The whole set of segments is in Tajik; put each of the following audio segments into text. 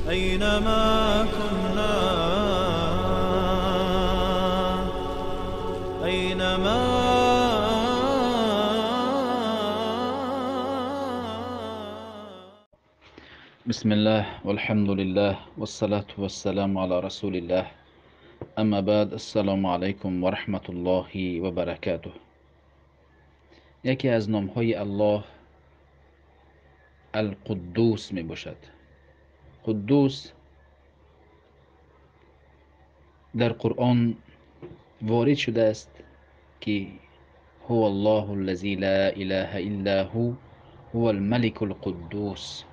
أينما كنا، أينما. بسم الله والحمد لله والصلاة والسلام على رسول الله، أما بعد، السلام علیکم و رحمت الله و برکاته. یکی از نامهای الله القدوس می باشد. قدوس در قرآن وارد شده است که هو الله الذی لا اله الا هو هو الملک القدوس.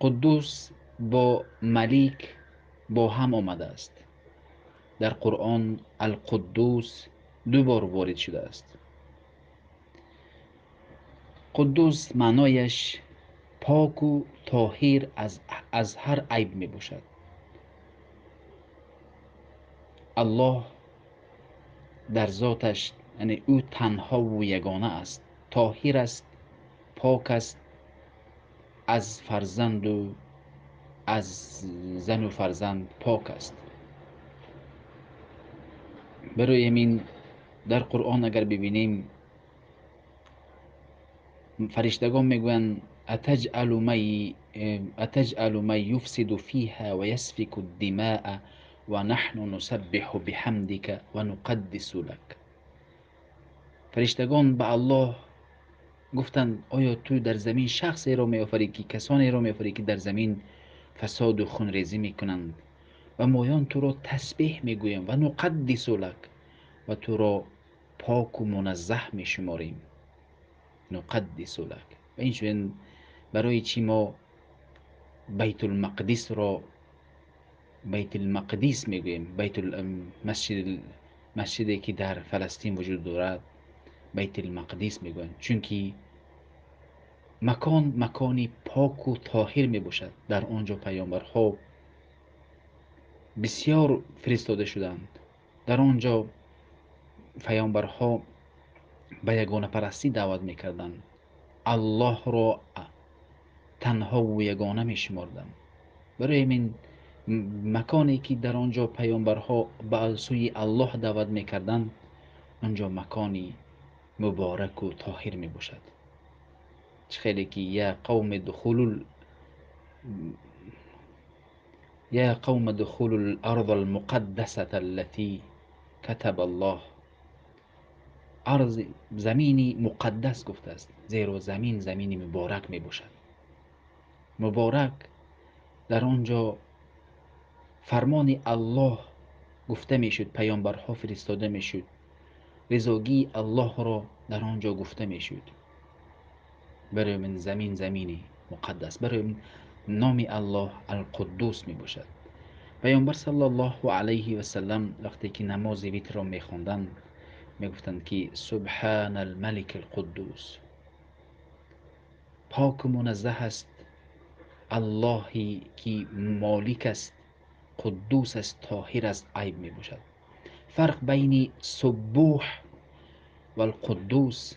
قدوس با ملک با هم آمده است. در قرآن القدوس دو بار وارد شده است. قدوس معنایش پاک و طاهر از هر عیب می باشد. الله در ذاتش، یعنی او تنها و یگانه است، طاهر است، پاک است از فرزند و از زن و فرزند پاک است. برای همین در قرآن اگر ببینیم فرشتگان میگویند اتجعل من یفسد فیها و یسفک الدماء و نحن نسبح بحمدک و نقدس لک. فرشتگان به الله گفتند آیا تو در زمین شخصی را میآفری که کسانی را میآفری که در زمین فساد و خونریزی میکنند و مایان تو را تسبیح میگوییم و نقدس لک و تو را پاک و منزه میشماریم. نقدس لک. و این چون برای چی ما بیت المقدس را بیت المقدس میگوییم؟ بیت المسجد، مسجدی که در فلسطین وجود دارد بیت المقدس میگویند، چون که مکان مکانی پاک و طاهر میباشد. در آنجا پیامبرها بسیار فرستاده شدند. در آنجا پیامبرها به یگانه پرستی دعوت میکردند، الله را تنها و یگانه میشمردند. برای همین مکانی که در آنجا پیامبرها به سوی الله دعوت میکردند، آنجا مکانی مبارک و طاهر میباشد. خیلی که یا قوم ادخلوا الارض المقدسة التي كتب الله. ارض زمینی مقدس گفته است، زیرا زمین زمینی مبارک می باشد. مبارک در آنجا فرمان الله گفته می شد، پیامبرها فرستاده می شد، رضاگی الله را در آنجا گفته می شد. برای من زمین زمینی مقدس، برای من نام الله القدوس می باشد. پیامبر صلی الله علیه و سلم وقتی که نماز وتر را می خواندند می گفتند که سبحان الملک القدوس، پاک و منزه است اللهی که مالک است، قدوس است، طاهر است، عیب می باشد. فرق بین سبوح و القدوس،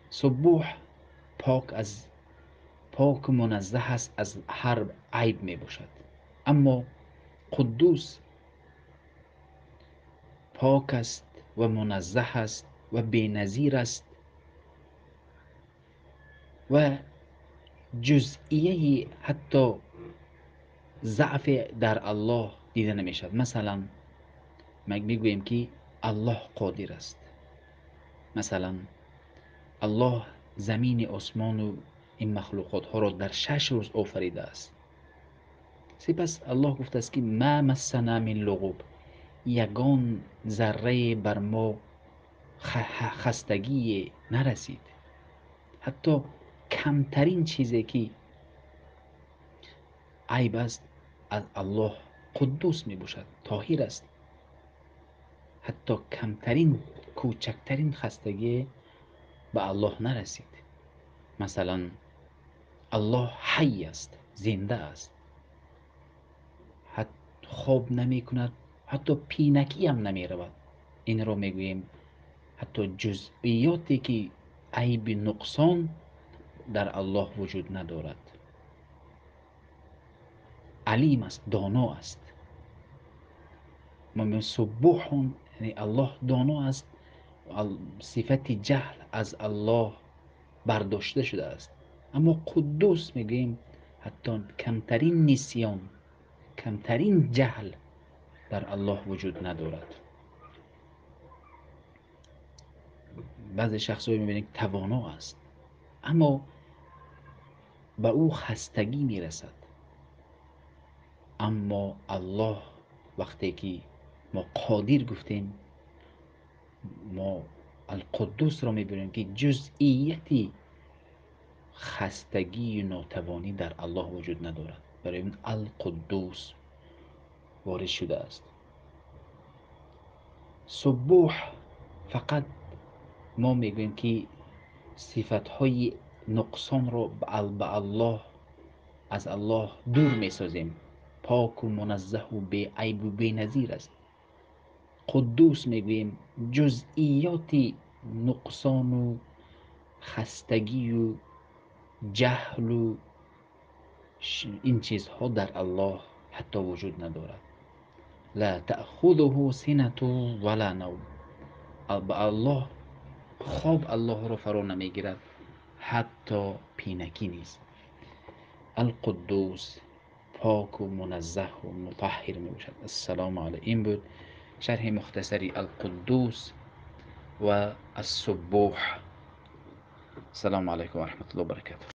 سبوح پاک از پاک منزه است از هر عیب می باشد، اما قدوس پاک است و منزه است و بی‌نظیر است و جزئیه حتی ضعف در الله دیده نمی شود. مثلا ما میگوییم که الله قادر است، مثلا الله زمین، آسمان و این مخلوقات ها را در 6 روز آفریده است. سپس الله گفته است که ما مسنا من لغوب، یگان ذره بر ما خستگی نرسید. حتی کمترین چیزی که عیب است از الله قدوس می باشد، طاهر است. حتی کمترین کوچکترین خستگی به الله نرسید. مثلا الله حی است، زنده است، حتی خواب نمی کند، حتی پینکی هم نمی رود. این را می گوییم حتی جزئیاتی که عیب نقصان در الله وجود ندارد. Алим аст, доно аст. Мо мегӯем суббуҳун, яъне Аллоҳ доно аст. Сифати ҷаҳл аз Аллоҳ бардошта шудааст. Аммо Қуддус мегӯем ҳатто камтарин нисён, камтарин ҷаҳл дар Аллоҳ вуҷуд надорад. Баъзе шахсҳое мебинем ки тавоно аст, аммо ба ӯ хастагӣ мерасад. Аммо Аллоҳ вақте ки мо Қодир гуфтем, мо Ал-Қуддусро мебинем ки ҷузъияти хастагию нотавонӣ дар Аллоҳ вуҷуд надорад. Барои ин Ал-Қуддус ворид шудааст. Суббуҳ фақат мо мегӯем ки сифатҳои нуқсонро ба Аллоҳ, аз Аллоҳ дур месозем. Поку муназзаҳу беайбу беназир аст. Қуддус мегӯем ҷузъиёти нуқсону хастагию ҷаҳлу ин чизҳо дар Аллоҳ ҳатто вуҷуд надорад. Ла таъхузуҳу синату вала навм. Ба Аллоҳ хоб Аллоҳро фаро намегирад, ҳатто пинакӣ низ. Ал-Қуддус поку муназзаҳу мутаҳҳир мебошад. Ассалому алайкум. Ин буд шарҳи мухтасари Ал-Қуддус ва Ас-Суббуҳ. Ассалому алайкум ва раҳматуллоҳи ва баракатуҳ.